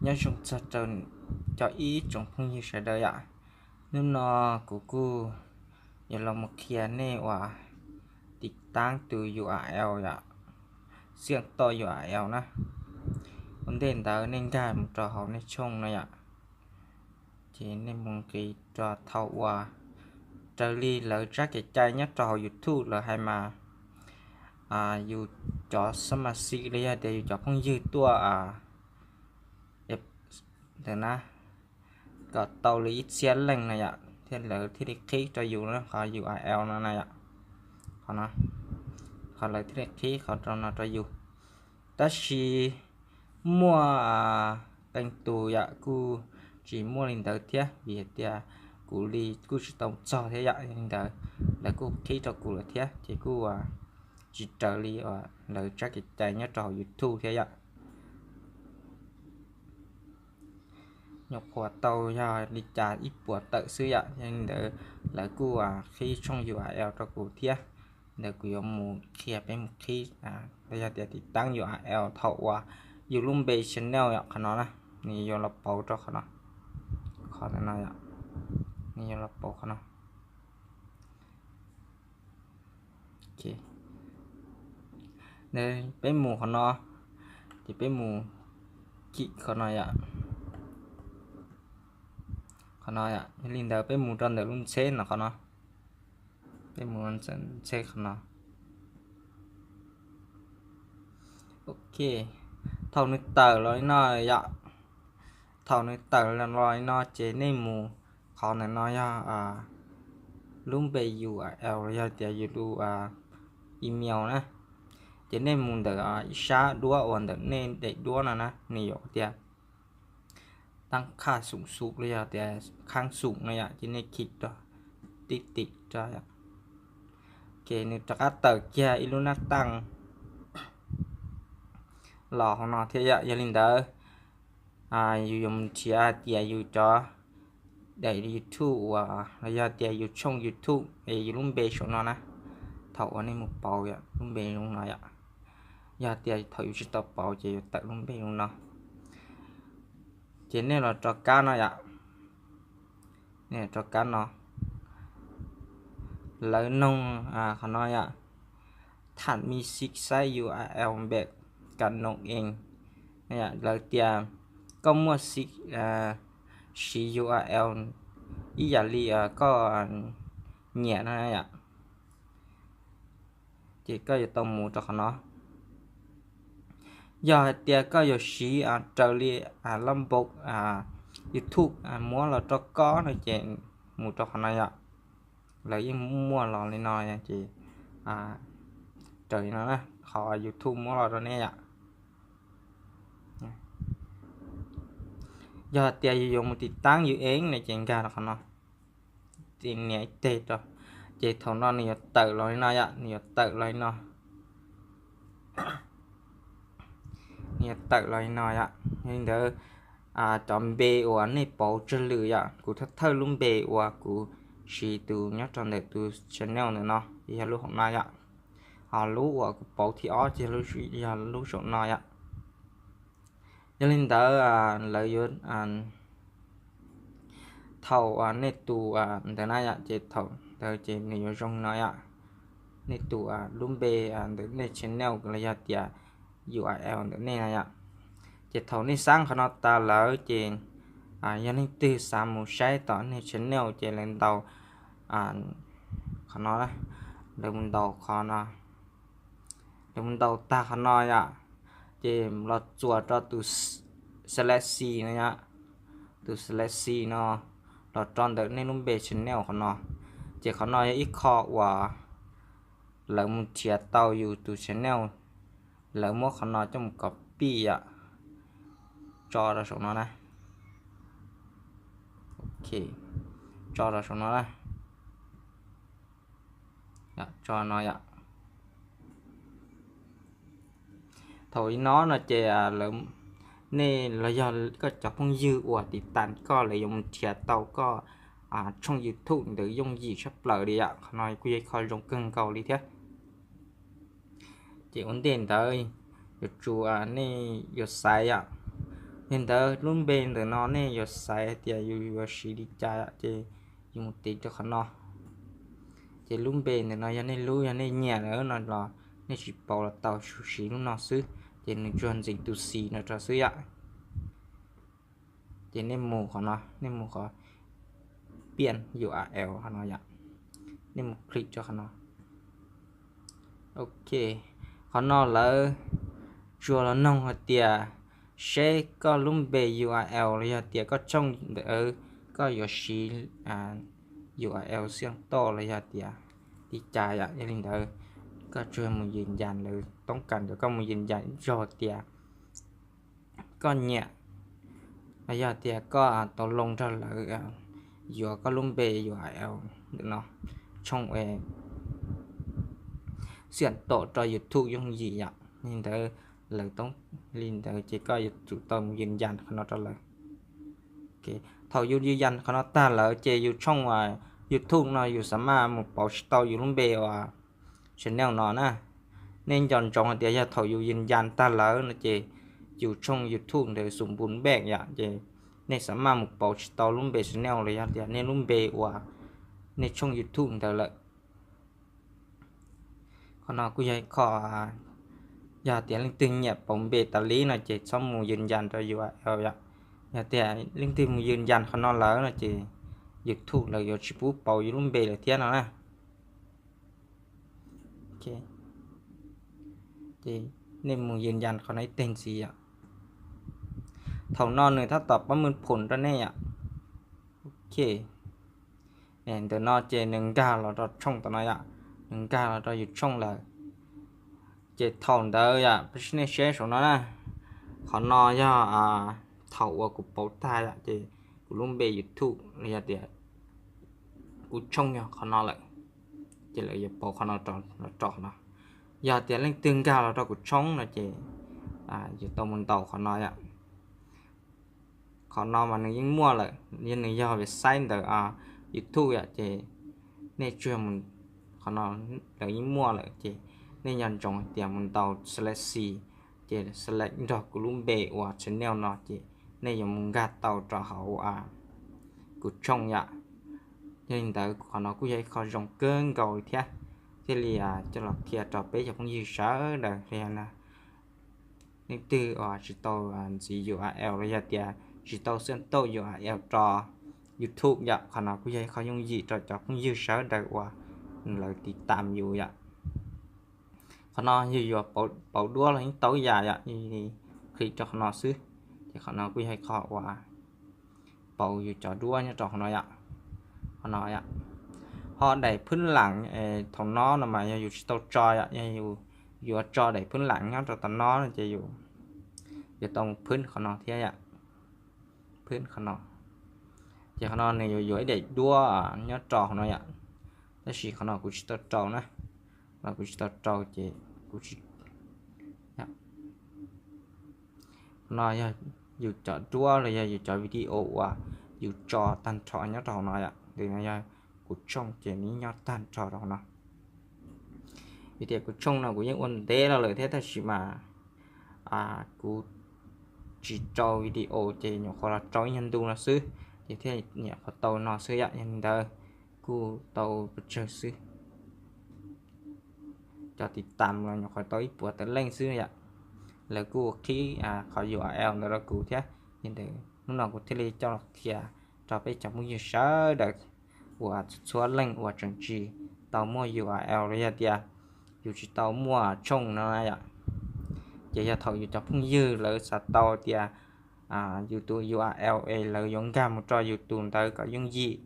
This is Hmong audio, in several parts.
Nyob zoo txog rau cov ib tsoom phooj ywg sawv daws yom. Hnub no kuv kuj yuav los mus qhia nej uas tiv taab tus U R L yom, xiaj toj U R L na. Ua ntej ntawd nej nkag mus rau hauv nej tshooj no yom, ces nej mus nqis rau thaum uas raws li lawv tsab kev cai nyob rau hauv YouTube lawv hais mas yus cov xab mas xim los yog tias yus cov phooj ywg tuaj ntawd na, kom tau li ib txhiab leej no yom, thiab lawv thiaj li qhib rau yus qhov U R L no na yom. Qhov no, qhov lawv thiaj li qhib qhov rau no rau yus. Tab sis muaj qee tus yom kuj tsis muaj li ntawd thiab, vim hais tias kuv li kuj tsis tau txog thiab yom, li ntawd lawv kuj qhib rau kuv lawm thiab, ces kuj tsis raws li lawv tsab kev cai nyob rau hauv YouTube thiab yom. Nyuam qhuav tau yog li cas ib puas tawm xwb yom, yog li ntawd lawv kuj qhib tshooj U R L rau kuv thiab. Ntawd kuv yuav mus qhia peb mus qhib los yog tias tiv taab U R L thaum uas yus lub npe channel yom, qhov no na, nws yuav los pauv rau qhov no, qhov no, nws yuav los pauv qhov no. Peb mus qhov no, ces peb mus kim qhov no yom. Qhov no yom, yog li ntawd peb mus rau ntawm lub ntxheb no qhov no, peb mus ntxheb qhov no. Ok, thaum nws tawm los li no yom, thaum nws tawm los li no ces nej mus qhov ntawm no yog lub npe U R L los yog tias yus lub email na, ces nej mus ntawm ib sab duab uas ntawm nej daim duab no na, nws yuav tias tab khaj xum xum los yog tias khaab xum no yom, ces nej khij rau, tib tim rau yom, ces nws rov qab tawm kiag ib lub nab taaj los hauv no thiab yom. Yog li ntawd yus yuav mus nrhiav hais tias yus cov daim YouTube uas los yog tias yus tshooj YouTube es yus lub npe saum no na. Thaum uas nej mus pauv yom, lub npe zoo no yom. Yog tias thaum yus tsis tau pauv ces yuav tawm lub npe zoo no. Ces nej los rov qab no yom, nej los rov qab no, lawv noog qhov no yom, tham mi xib xaib U R L npem kam noog ees, lawv tias koj muaj siv U R L ib yam li koj nyiam no yom. Ces koj yuav tau mus rau qhov no. Yog hais tias koj yuav siv raws li lab npau YouTube muab los rau koj no ces mus rau qhov no yom. Lawv yeej muaj los li no ces raws li no na, qhov YouTube muab los rau nej yom. Yog tias yus yuav mus tiv taab yus ev no ces nkag rau qhov no, nias ib teg rau, ces thaum no nws yuav tawm los li no yom, nws yuav tawm los li no. Nws yuav tawm los li no yom. Yog li ntawd cov npe uas nej pauv tsawg lwm yom, kuv thawj thawj lub npe uas kuv siv tus nyob rau ntawm tus channel ntawm no yog lub hauv no yom. Ho lub uas kuv pauv thib ob ces yog lub saum no yom. Yog li ntawd lawv yuav, thaum nej tus ntawd na yom, ces thaum ntawd ces nws yuav zoo no yom. Nej tus lub npe ntawm nej channel los yog tias U R L ntawm nej na yom. Ces thaum nej xab qhov no tas lawm ces yog leej twg xav mus saib tom nej channel ces lawv ntaus qhov no, lawv mus ntaus qhov no, lawv mus ntaus tag qhov no yom, ces los txuas rau tus select scene no yom, tus select scene no los rau ntawm nej lub npe channel qhov no. Ces qhov no yog ib qho uas lawv mus nrhiav tau yus tus channel, lawv muab qhov no coj mus copy yom, tso rau saum no na. Ok, tso rau saum no na. Tso no yom. Thaum li no no ces lawv, nej los yog koj cov phooj ywg uas tiv tas koj lawv yuav mus nrhiav tau koj tshooj YouTube ntawd yooj yim tshaj plaws li yom. Qhov no kuj yog ib qho zoo kawg nkaus li thiab. Ces ua ntej ntawd yuav tsum nej yuav xaiv yom, Yog li ntawd lub npe ntawm no nej yuav xaiv hais tias yus yuav siv li cas ces yus mus tiv rau qhov no. Ces lub npe ntawm no yog nej hlub yog nej nyiam lawm no los nej tsis pauv los tau, siv lub no xwb, ces nws tsuas ntxiv tus xis no rau xwb yom. Ces nej mus qhov no, nej mus qhov piaj U R L qhov no yom, nej mus click rau qhov no. Ok, qhov no lawv tsuas los noog hais tias seb koj lub npe U R L los yog tias koj tshooj ntawd koj yuav siv U R L xiaj toj los yog tias li cas yom. Yog li ntawd koj tsuas mus yws yas lawv toob kas ntawd, koj mus yws yas ib zaug tias koj nyiam los yog tias koj tau loo nrog lawv yuav koj lub npe U R L ntawm no, tshooj xiaj toj rau YouTube yooj yim yom. Li ntawd lawv toob, li ntawd ces koj yuav tsum tau mus yws yas qhov no rau lawv. Thaum yus yws yas qhov no tag lawm ces yus tshooj YouTube no yus xav maj mus pauv tsis tau yus lub npe uas channel no na. Nej nco ntsoov hais tias yog thaum yus yws yas tag lawm no ces yus tshooj YouTube ntawd xum npu npej yom, ces nej xav maj mus pauv tsis tau lub npe channel los yog tias nej lub npe uas nej tshooj YouTube ntawd lawm. Qhov no kuj yog ib qho, yog tias leej twg nyiam pauv npe tas li no ces txhob mus yws yas rau U R L yom. Yog tias leej twg mus yws yas qhov no lawm no ces YouTube lawv yuav tsis pub pauv yus lub npe lawm thiab no na. Ces nej mus yws yas qhov no ib teg ntxiv yom. Thaum no nws tab tom pab mws phoom rau nej yom. Ok, ntawm no ces nws nkag los rau tshooj tom no yom, nws nkag los rau yus tshooj lawm. Ces thaum ntawd yom, pab sib nej seb saum no na, qhov no yog thaum uas kuv pauv tag yom, ces kuv lub npe YouTube los yog tias kuv tshooj yog qhov no lawm, ces lawv yuav pauv qhov no los rau no. Yog tias leej twg nkag los rau kuv tshooj no ces yuav tau mus ntaus qhov no yom. Qhov no mas nws yeej muaj lawm, yog nws yog website ntawm YouTube yom, ces nej tsuas mus, qhov no lawv yeej muaj lawm, ces nej nco ntsoov tias mus ntaus select C, ces select nrog kuv lub npe uas channel no, ces nej yuav mus nkag tau rau hauv kuv tshooj yom. Yog li ntawd qhov no kuj yog ib qho zoo kawg nkaus li thiab, thiaj li coj los qhia rau peb cov phooj ywg sawv daws li no. Leej twg uas tsis tau ntxiv U R L los yog tias tsis tau xiaj toj U R L rau YouTube yom, qhov no kuj yog ib qho yooj yim rau cov phooj ywg sawv daws uas lawv tiv tam yus yom. Qhov no yog yuav pauv duab los yeej tau ib yam yom, click rau qhov no xwb, ces qhov no kuj yog ib qho uas pauv yus cov duab nyob rau qhov no yom. Qhov no yom, ho daim phwb lam thaum no no mas yog yus tsis tau tso yom, yog yus yuav tso daim phwb lam nyob rau tom no no ces yus yuav tau mus phwb qhov no thiab yom. Phwb qhov no, ces qhov no nws yuav yuav ib daim duab nyob rau qhov no yom, tab sis qhov no kuv tsis tau rau na, qhov no kuv tsis tau rau ces kuv tsis, qhov no yog yus cov duab los yog yus cov video uas yus tso tag nrho nyob rau hauv no yom. Ntawm no yog kuv tshooj ces nws nyob tag nrho rau hauv no. Vim tias kuv tshooj no kuv yeej ua ntev los lawm thiab tab sis mas kuv tsis rau video ces nyuam qhuav los rau ib nyuag ntu no xwb, ces thiaj nyuam qhuav tau no xwb yom. Yog li ntawd kuj tau pes tsawg xwb, cov tiv tam los nyuam qhuav tau ib puas tawm leej xwb yom. Lawv kuj ua qhib qhov U R L ntawd rau kuv thiab. Yog li ntawd hnub no kuv thiaj li coj los qhia rau peb cov phooj ywg sawv daws uas txhua leej uas tseem tsis tau muaj U R L los yog tias yus tsis tau muaj tshooj no yom. Ces yog thaum yus cov phooj ywg lawv xav tau tias yus tus U R L es lawv yuav nkag mus rau yus tus ntawd kom yooj yim,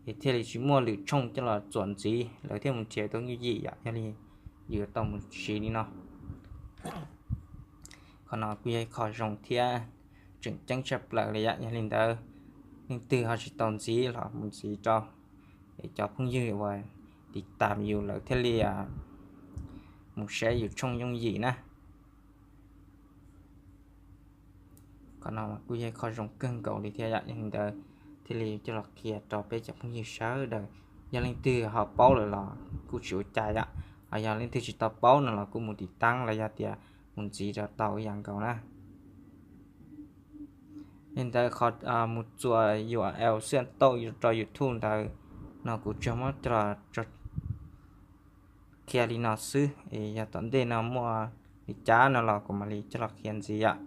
es thiaj li tsis muaj lwm tshooj coj los txuam ntxiv, lawv thiaj mus nrhiav tau yooj yim yom. Yog li yus yuav tau mus siv li no. Qhov no kuj yog ib qho zoo thiab tseem ceeb tshaj plaws li yom. Yog li ntawd leej twg ho tsis tau ntxiv los mus ntxiv rau, es cov phooj ywg uas tiv tam yus lawv thiaj li mus saib yus tshooj yooj yim na. Qhov no kuj yog ib qho zoo kawg nkaus li thiab yom. Yog li ntawd thiaj li coj los qhia rau peb cov phooj ywg sawv daws. Yog leej twg ho paub lawm los kuj tsis ua cas yom, ho yog leej twg tsis tau paub no los kuj mus tiv tam los yog tias mus ntxiv rau tau ib yam nkaus na. Li ntawd qhov mus txuas U R L xwb tau rau YouTube ntawd no kuv tsuas muab coj los qhia li no xwb es yog tom ntej no muaj li cas no los kuv mam li coj los qhia ntxiv yom.